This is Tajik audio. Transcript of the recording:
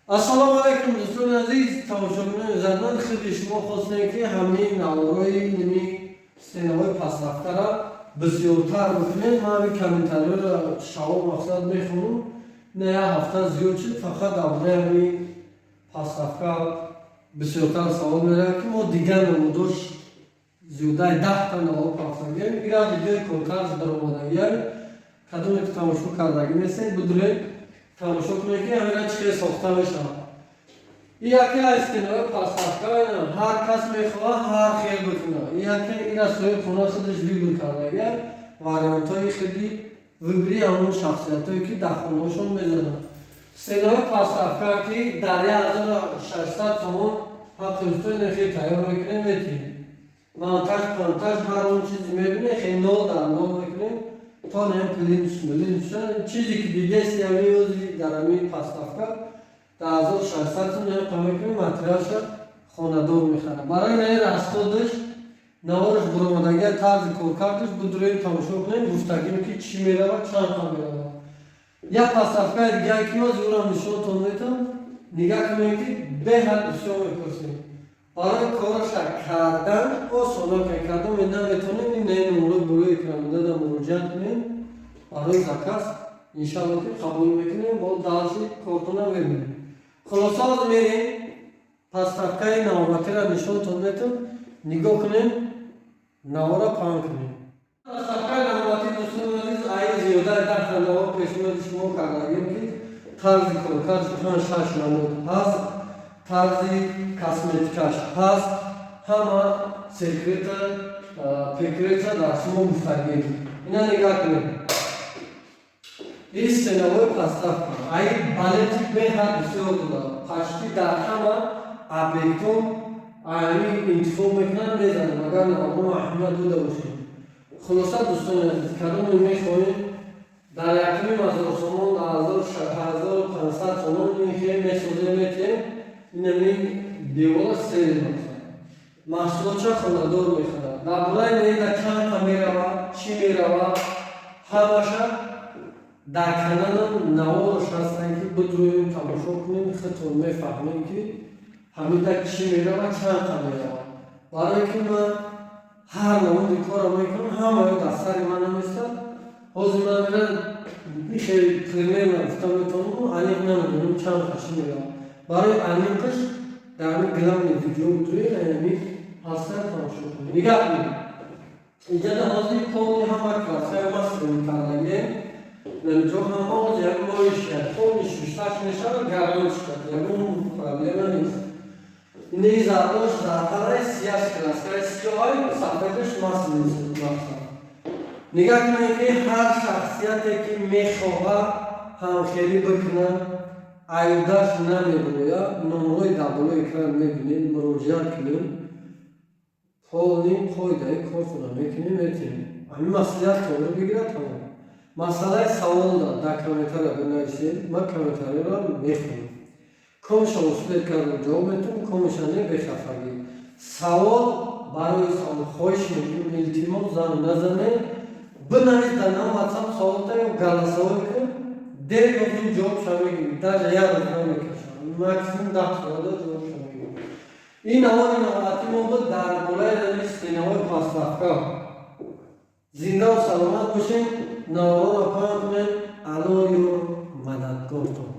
Ассалому алайкум, дӯстони азиз, тамошобинони зарманд. Хеле шумо хостем, ки ҳамин наворои ними стенаҳои пасрафтара бисёртар бикунем. Ман ҳамин комментариёро шаво мақсад мехонам. На як ҳафта зиёд шуд, фақат дар бораи ҳамин подставка бисёртар савол меравад, ки мо дигар намудош зиёдаи 10-та навор пафтагием. Ира видеои коркард даромадагиам, кадоме ки тамошо кардагӣ нестед, бидуред, тамошо кунед, ки ҳамина чӣ хел сохта мешавад. И яке аз стенаҳои подставка. Ҳар кас мехоҳад ҳар хел бикунад. Яке ира соҳиби хона худаш выбор кардагия, вариантҳои хели выбори ҳамон шахсиятҳое, ки дар хонаҳошон мезананд. Стенаҳои подставка, ки дар 1600 сомон ҳаққи устои хел тайёр мекунем, метиҳем. Монтаж, пантаж, ҳар он чизе мебинем, хел нол дар нол мекунем, то нем плинтус млинтус, чизе ки дидеси, ҳамин ози дар ҳамин подставка дар 1600 сом қа мекунем. Материалша хонадор мехарад. Барои наи расходаш навораш буромадагия, тарзи коркардаш будуроем, тамошо кунем. Гуфтагим, ки чӣ меравад, чанд қа меравад. Як подставкаи дигар, ки ози ӯрам нишонтон метам, нигаҳ кунем, ки беҳад бисёр мепурсем. Барои кораша кардан осона кардам наметонем. Ин наи номрои болои экранидада муроҷиат кунем барои заказ. Иншалло, ки қабул мекунем, бо дальше кортона мебинем. Хулоса, ҳозир мерем, подставкаи навбатиро нишонтон метам, нигоҳ кунем, навора паҳн кунем. Подставкаи навбатӣ, дӯстони азиз, аи зиёдаи 10-та навор пешниҳоди шумо кардагим, ки тарзи коркард панҷ, шаш намуд ҳаст, тарзи косметикаш ҳаст, ҳама секрета пекрета дар шумо гуфтагим. Ина нигаҳ кунем, ин стенаҳои подставка аи балети беҳад бисёр дорад. Почти дар ҳама объектҳо ами интихоб мекунанд, мезанам, агар мо аҳамият дода бошем. Хулоса, дӯстони азиз, кадоме мехоҳем, дар 1500 сомон, 1500 сомон ин хел месозем, метиҳем. Инами девола сел мақсад, маҳсулотча хонадор мехарад. Дар бораи неда чанд қа меравад, чӣ меравад, ҳамаша дар каналам наворош ҳастанд, ки бидурӯем, тамошо кунем, худтон мефаҳмем, ки ҳамида чӣ меравад, чанд қа меравад. Барое ки ман ҳар намуди корро мекунам, ҳамаё дар сари ман наместад. Ҳозир ман мера хеле примерно гуфта метавонам, аниқ намедонам, чанд қа чӣ меравад. Барои аниқаш дар ҳамин главный видео бидуред, ами ҳаста, тамошо кунед. Нигаҳ кунед, инҷада ҳозир полный ҳама краскаи масляный кардагием. Ҷо ҳама ҳозир як моишя полный шушташ мешавад, гарон шуд, ягон проблема нест. Ини зардош зардалай, сияш краскаи сиёҳай, сафедаш масляный мақсад. Нигаҳ кунед, ки ҳар шахсияте, ки мехоҳад ҳамхелӣ бикунад, аюдаш намебирояд, номрои дар болои экран мебинед, муроҷиат кунед. Полный қоидаи кортона мекунем, метиҳем. Ҳамин маслиҳат тоғри бигирад, тамом. Масъалаи саволда дар комментария бинависед, ман комментарияро мехонам. Комиша успеть кардам, ҷавоб метавам, комиша не, бехафагӣ. Савол барои савол хоҳиш мекунем, илтимос, занг назанед, бинавис дар нам ватсап саволта ё голосовой кун, дер ё зуд ҷавобша мегирӣ. Даже як рӯз намекашам, максимум 10 соата ҷавобша мегирӣ. Ин навори навбатӣ мо буд дар бораи ҳамин стенаҳои подставка. Зиндаву саломат бошед, наворро паҳн кунед. Алло ёр, мададгортон.